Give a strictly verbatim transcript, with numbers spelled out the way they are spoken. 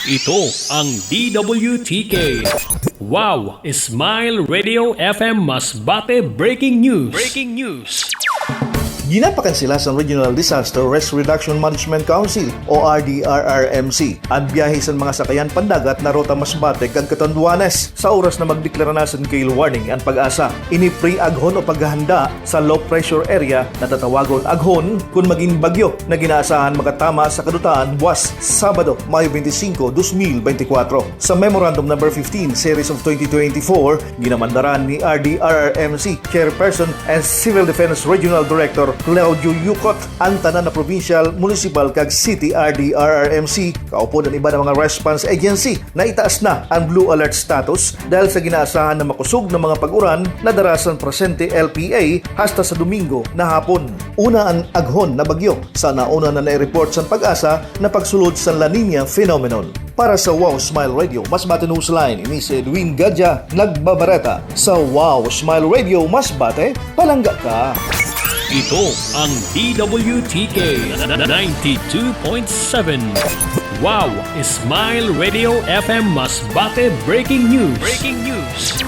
Ito ang D W T K. Wow! Smile Radio F M Masbate Breaking News. Breaking News. Ginapakansilasan Regional Disaster Risk Reduction Management Council o R D R R M C an biyahe sa mga sakayan pandagat na ruta Masbate kan Catanduanes sa oras na magdeklara na sa gale warning an PAGASA. Ini pre-aghon o paghahanda sa low pressure area na tatawagon aghon kun magin bagyo na ginaasahan makatama sa kadutaan buwas Sabado, Mayo twenty-five, twenty twenty-four. Sa Memorandum Number fifteen, Series of twenty twenty-four, ginamandaran ni R D R R M C Chairperson and Civil Defense Regional Director Claudio Yucot an tanan na provincial, municipal kag city R D R R M C, kaupod an iba na mga response agency na itaas na an blue alert status dahil sa ginaasahan na makosog na mga pag-uran na dara sa presente L P A hasta sa Domingo na hapon. Una an aghon na bagyo sa nauna na nai-report sa PAGASA na pagsulod sa La Niña phenomenon. Para sa Wow Smile Radio, Masbate Newsline, ini si Edwin Gadya, nagbabareta. Sa Wow Smile Radio, Masbate, palangga ka. Ito ang D W T K ninety-two point seven. Wow! Smile Radio F M Masbate Breaking News. Breaking News.